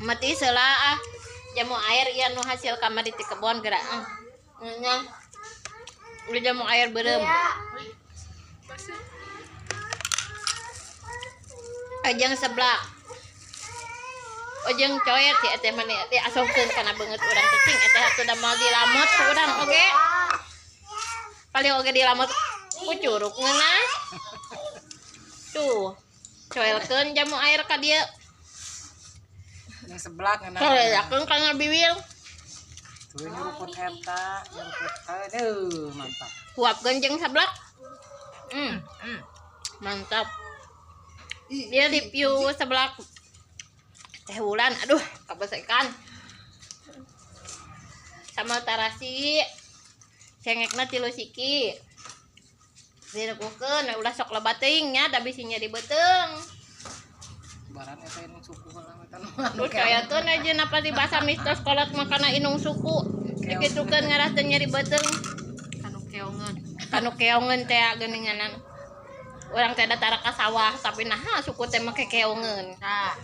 Mati seula ah. Jamu air ieu nu hasil kamari ti kebon geura ah. Nya. Udah jamu air beureum. Ajang seblak. Ojeng coet si eteh mah teh asongkeun kana beungeut urang teh cing eteh atuh da moal dilamot ku urang oge. Paling oge dilamot ku curug ngeunah. Tuh. Coelkeun jamu air ka dieu. Yang seblak ngeunah. Coelkeun kana biwil. Tuh nyuruput eta, nyuruput aduh mantap. Huapkeun jeung seblak. Mantap. Dia review seblak Teh Wulan, aduh, kabesekan. Sama tarasi. Cengekna 3 siki. Direkukeun ulah sok loba teuing nya da bisi nyeri beuteung. Baran eta inung suku heula mah eta nu. Terus kayakeun aja napa di bahasa mistos kolot makana inung suku. Dikitukeun ngarah teu nyeri beuteung. Kanu keongeun. Kanu keongeun teh geuninganan. Urang teh datara ka sawah tapi naha suku teh make keongeun. Tah.